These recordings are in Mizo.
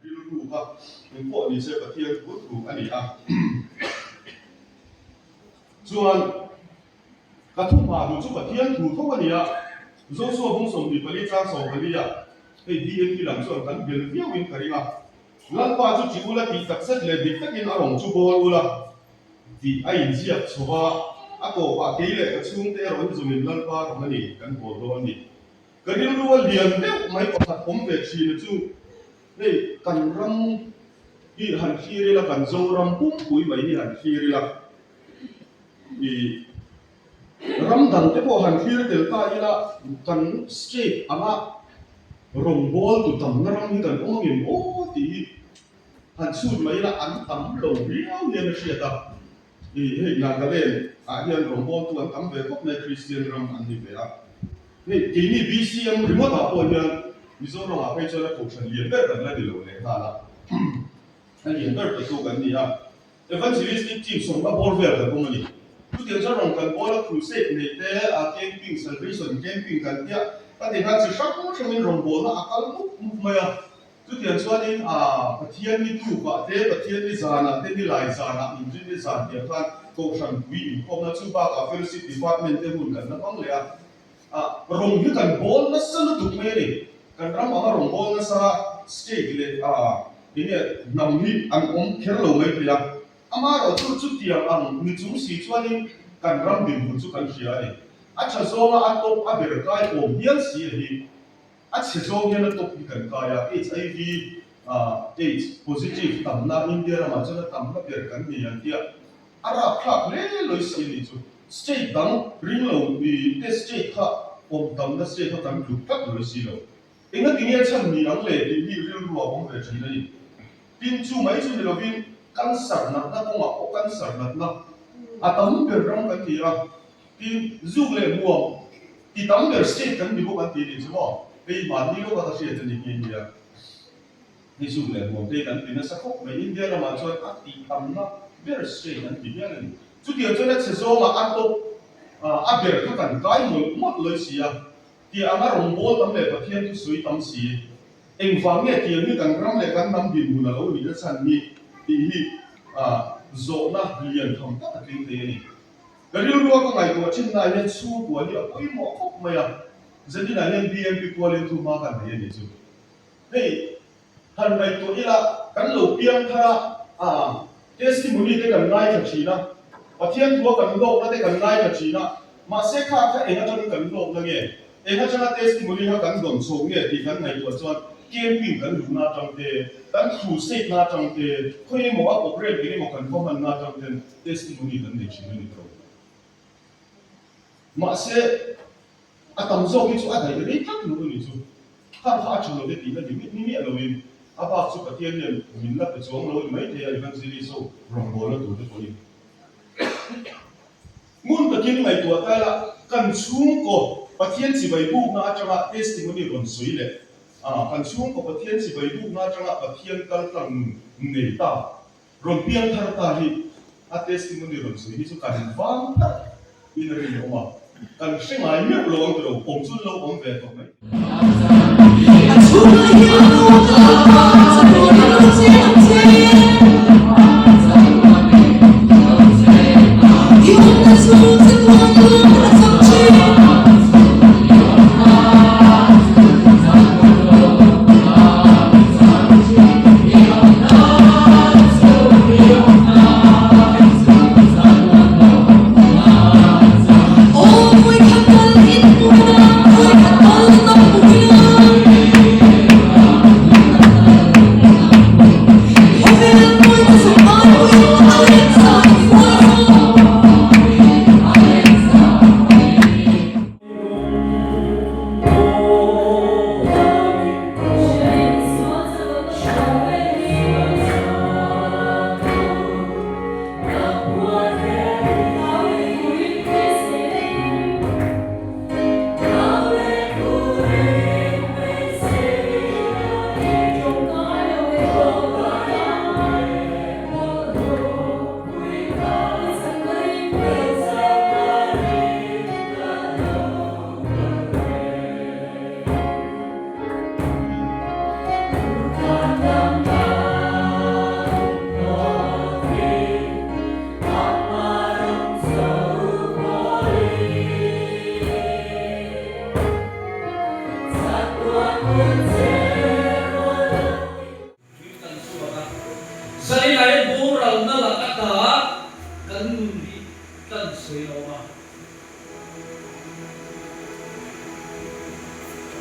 Rilru kha eng pawh ni se Pathian thu thu a ni a. Chuan ka thu hma duh chu Pathian thu tho a ni a. Joshua bung 24 chang 14 ah hei BNP lam chuan kan bel viau in ka ring a. Lalpa chu chi ula tih tak zet leh dik takin a rawng chu bawl ula tih a inziak chho a. A tawpah kei leh ka chhungte erawh hi zawngin Lalpa rawng a ni kan bawl dawn a ni. Ka rilru a lian deuh mai pakhat awm ve thin a chu hei kan ram hi han thlir ila kan Zoram pumpui mai hi han thlir ila ih ram dang te pawh han thlir tel ta ila kan state anga rawngbawltu tamna ram hi kan awm angem aw tih hi han chhut mai ila an tam lo riau hian a hriat a. Ih hei Nagaland ah hian rawngbawltu an tam ve khawp mai Kristian ram an ni ve a. Hei keini BCM ringawt ah pawh hian Mizoram ah phei chuan a kohhran lian ber kan la ni lo leh nghal a. A lian ber ta chu kan ni a. Evangelistic team sawmna bawr vel kan awm a ni. Chutiang chuan rawn kan bawl a crusade neih te a camping salvation camping kan tia ka ti khan chi hrang hrangin rawngbawlna a kal mup mup mai a. Chutiang chuanin a Pathian ni tukah te, Pathian ni zanah te, nilai zanah, inrin ni zan tiang khan Kohhran pui inkhawmna chu bakah Fellowship Department te hun kan la hmang leh a. A rawng hi kan bawl nasa lutuk mai a ni. Kan ram anga rawng bawl nasa state leh a enge hnam hi an awm kher lo mai thei a. Amaherawh chu chutiang ang ni chung si chuanin kan ram dinhmun chu kan hria a ni. A tha zawnga a tawp a ber kai awm hial si a hi. A chhe zawng hian a top hi kan kai a, HIV AIDS positive tamna India ramah chuan a tamna ber kan ni an tia, a rapthlak hle lawi si a nih chu. State dang ring lo i te state kha awm tamna state kha kan tluk tlat lawi si lo. Engati nge chhan ni ang le tih hi rilru a awm ve thin a ni. Tin, chu mai chu ni lovin cancer natna kawngah pawh cancer natna a tam ber ram kan ti a. Tin, zuk leh hmuam ti tam ber state kan ni bawk an ti nih chu maw? Hei mahni lawka ka hriat a ni nghe nghe a. Hei zuk leh hmuam te hi kan ti nasa khawp mai. India ramah chuan a tih tamna ber state an ti hial a ni. Chutiang chuan a chhe zawngah a tawp a ber kha kan kai mawlh mawlh lawi si a. Tih anga rawngbâwl tam leh Pathian thusawi tam si. Engvang nge tiang hi kan ram leh kan hnam dinhmun a lo nihna chhan hi tih hi zawhna lian tham tak a tling thei a ni. Ka rilrua ka ngaihtuah thinnaah hian chhungkua hi a pawimawh khawp mai a, Zaninah hian BMP kualin thu hma kan nei a nih chu. Hei han ngaihtuah ila kan lo piang thar a, aa testimony te kan ngaithla thin a, Pathian thua kan hlawkna te kan ngaithla thin a, mahse kha kha eng atangin kan hlawkna nge, eng atanga testimony kha kan dawn chho nge tih kan ngaihtuah chuan camping kan luhna atang te, kan crusade na atang te, khawi emaw a program eng emaw kan va hmanna atang ten testimony kan nei thin a ni tawh. Mahse, a tam zawk hi chu a daih rei tlat lo a ni chu. Khang kha a tha lo te tihna ni ni miah loin a bak chu Pathian hian min la pe chuang lo a ni maithei a, Evangelist ho rawngbawlna tur te pawhin. Ngun takin ngaihtuah ta ila, kan chhungkaw Pathian chibai bukna atanga testimony rawn sawi leh kan chhungkaw Pathian chibai bukna atanga Pathian kaltlang nun nei ta Rawn piang thar ta hi a testimony rawn sawi hi chu kan vang tak in a rinawm a, kan hre ngai meuh lo ang tilo, awm chu an lo awm ve tawh mai. Tui kan chhuak a, Zailai boralna lak ata kan nun hi tlan sawi a awm a.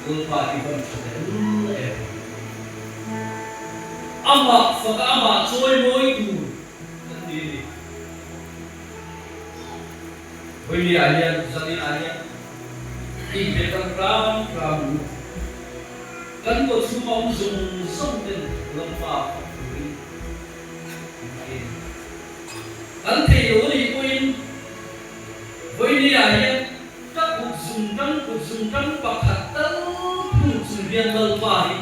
Lalpa hi van tha tel em. Amah faka amah chawimawi tur kan ni a ni. Vawinia hian zaninah hian inpe kan hram hram u. Kan kaw chhunga awm zawng zawng ten Lalpa fak turin min keng. Kan thei lo a nih pawhin vawinia hian ka kut zungtang kut zungtang pakhat tal phun chung hian Lalpa hi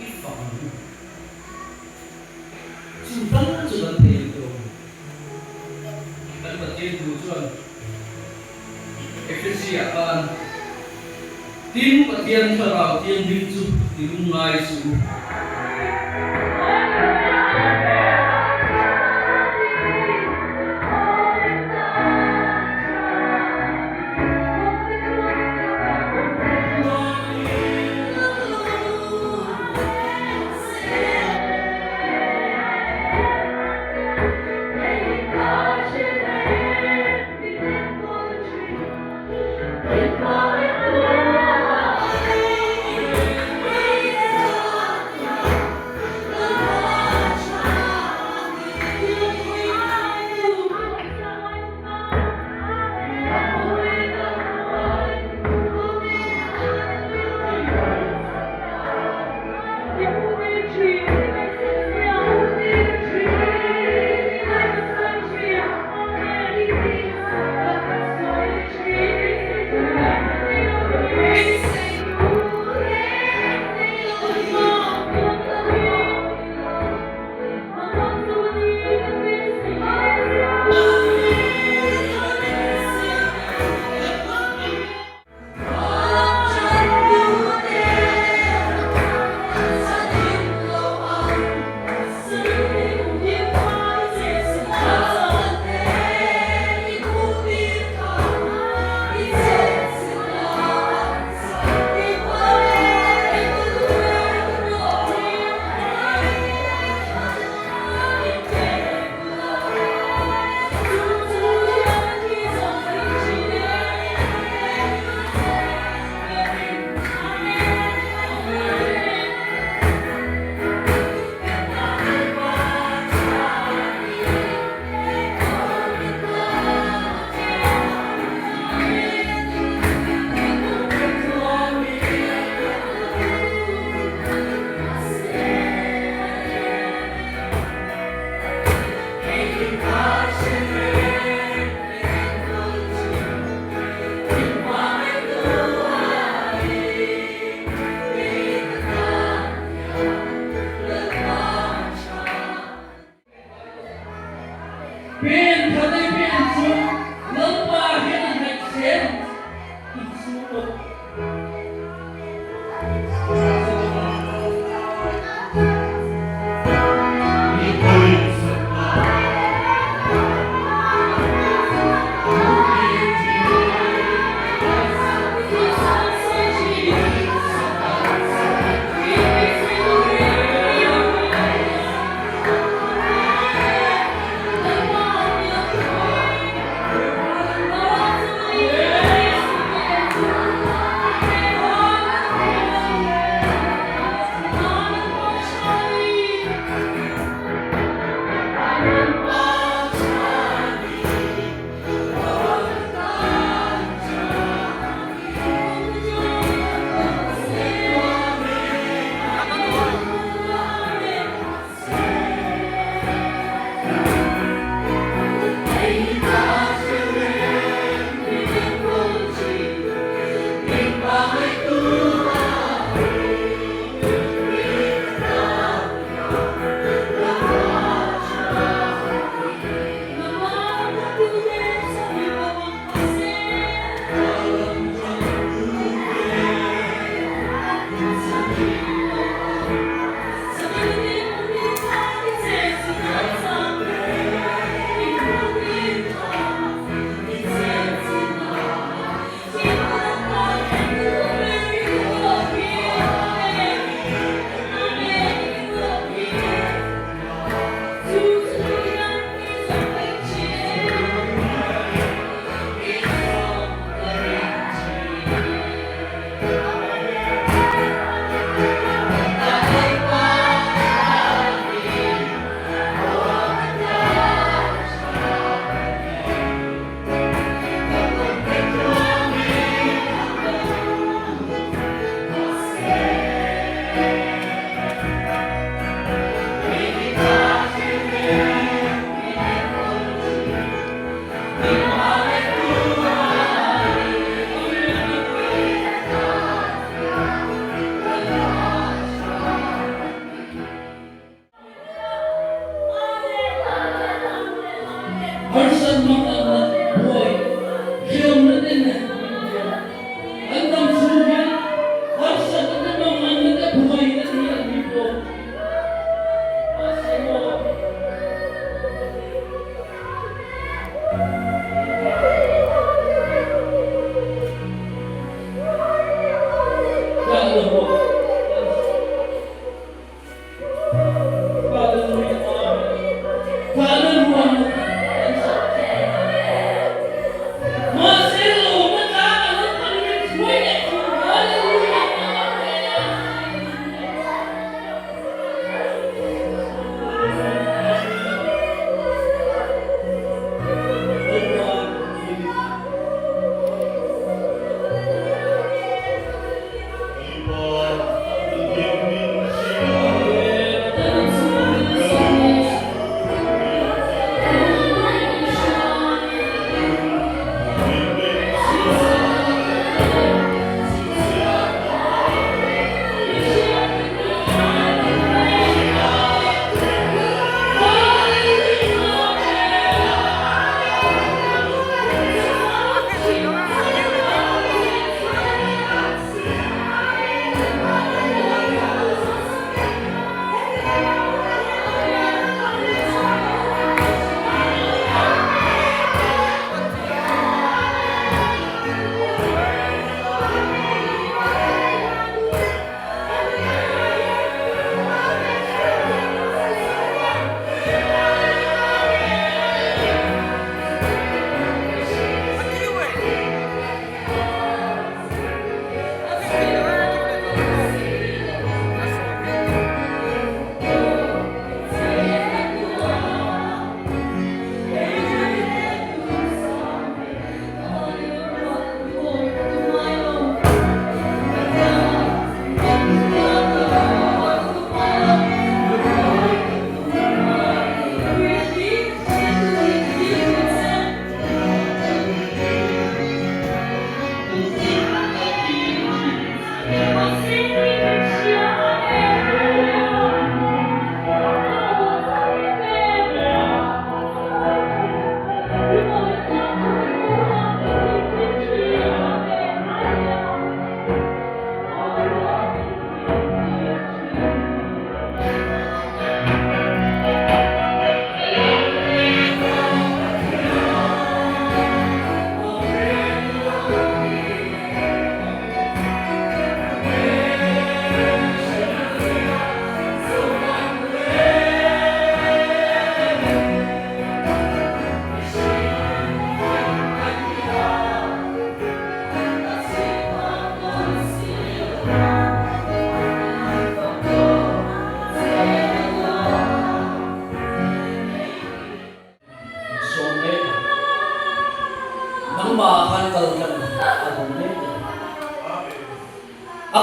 i fak ang u. Chu tal chu kan thei lo tawh ang. Kan Pathian thu chuan Efesi-ah khan, Tin, Pathian Thlarau Thianghlim chu ti lungngai suh u.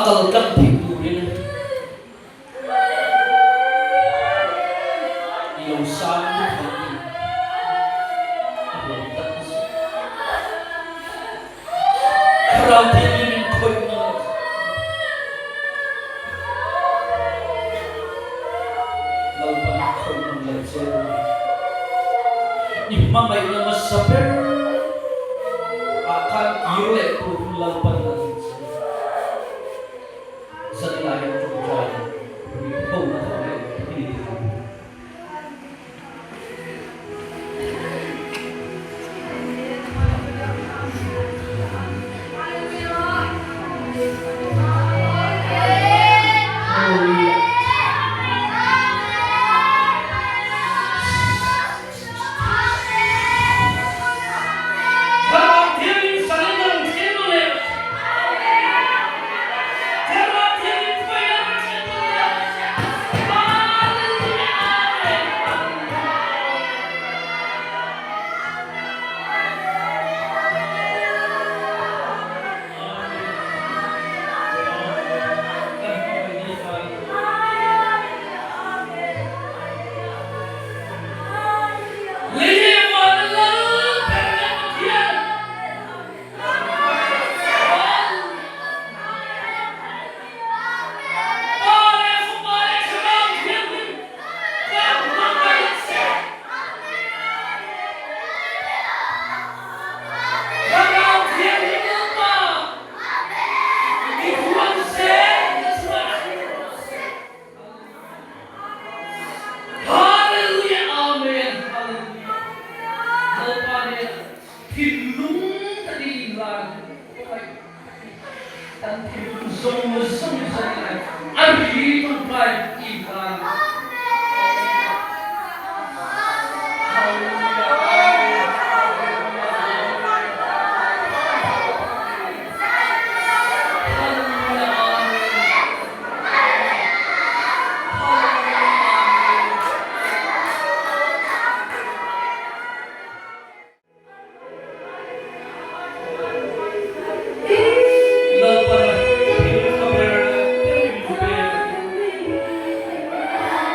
kal tlang theih turin i lo sang lut ang tih a huam tak zet. Thlarau Thianghlim in khawih nawn a si. Lalpan a khawih nawn leh zel mai. I hmangaihna hmasa ber ah khan kir leh turin Lalpan a duh che. Zanlai hian ṭawngṭai ri ho na thawh leh i ni ang. Thlarau Thianghlim salin a rawn thleng a le. Thlarau Thianghlim khawiah a rawn thleng a le. Hallelujah Amen Amen Kan hmangaih ni khan. Lei leh van a lal ber leh Pathian. Pa leh Fapa leh Thlarau Thianghlim kan hmangaih che. Thlarau Thianghlim Lalpa i huan zel na chhuah. Hallelujah Amen Hallelujah Lalpa nih thinlung takin inlan khawngaih takin kan thinlung zawng zawng zawng in a ri tawngtai inlan Hallelujah Amen Hallelujah Hallelujah Amen. Lalpan thil tha ber ber min pe.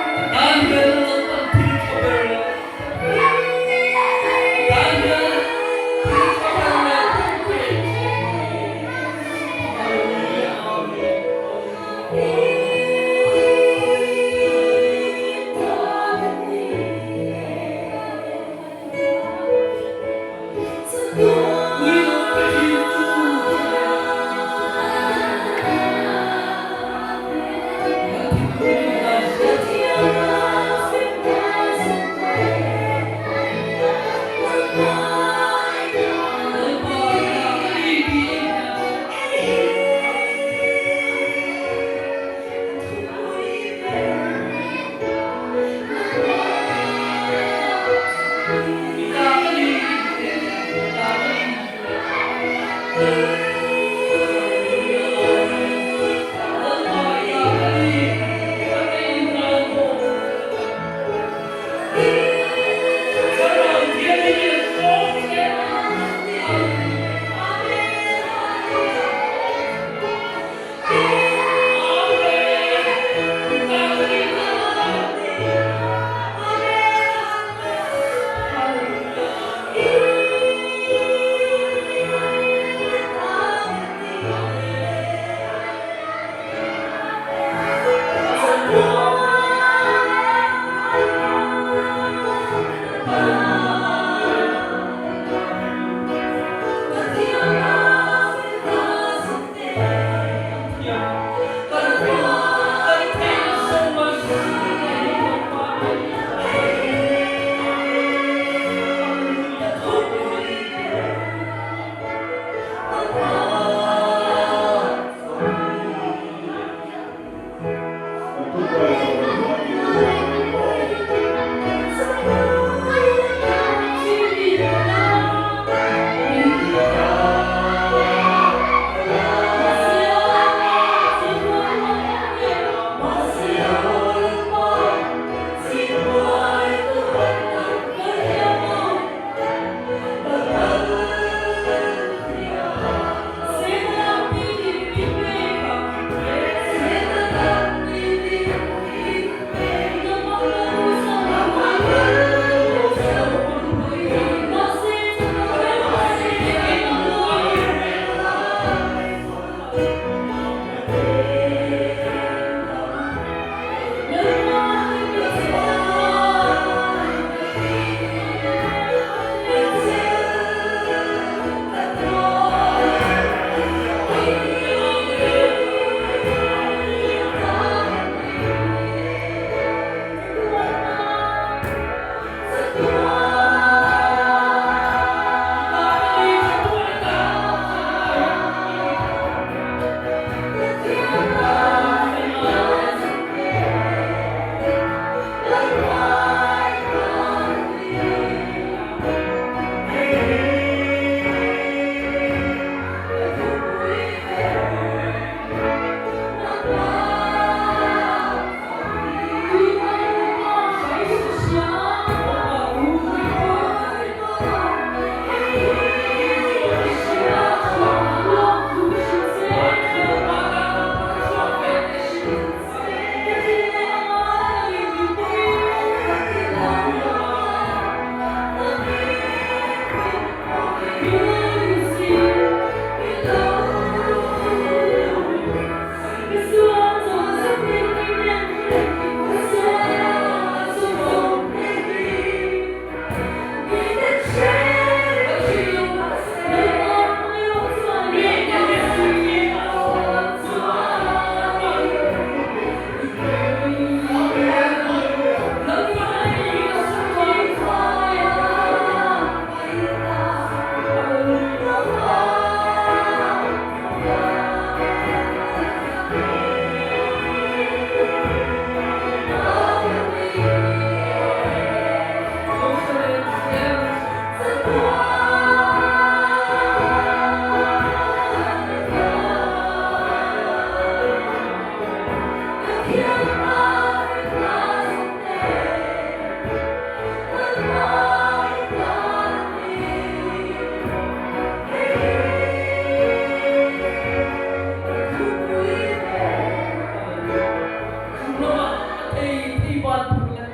ban phur le,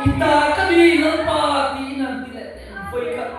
I ta ka ni Lalpa tiin an ti leh teh ang vawikhat.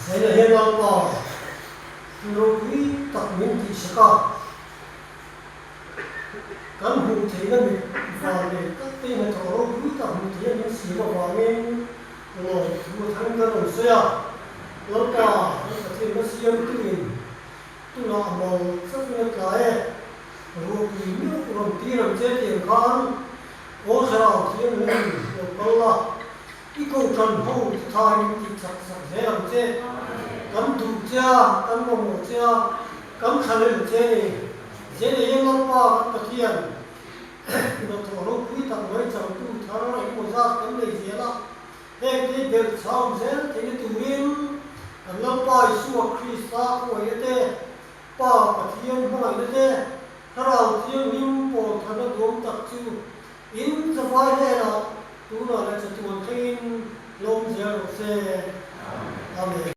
Zaina hian Lalpa thil ropui tak min tihsak a, kan hmuh theihna mit van leh tak te hnathawh ropui tak hmuh theihna min siam avangin lawmthu a thang kan rawn sawi a. Lalpa kan Pathian hma siamtuin tunah a mal chauhin a tla e, ruahpui meuh rawn tir ang che tiang khan aw thlarau thianghlim lo kal la. I kohhran ho te thain in tih chak sak zel ang che. Kan duh che a, kan mamawh che a, kan thlalel che a ni. Zeneiin Lalpa kan Pathian hnathawh ropui tak mai changtu thar engemaw zat kan nei zel a, heng te belh chham zel theihna turin kan Lalpa Isua Krista khawngaihna te, Pa Pathian hmangaihna te, Thlarau Thianghlim pawl tharna duam tak chu In zavai hnenah tunah leh chatuan thlengin lawm zel rawh se. Amen.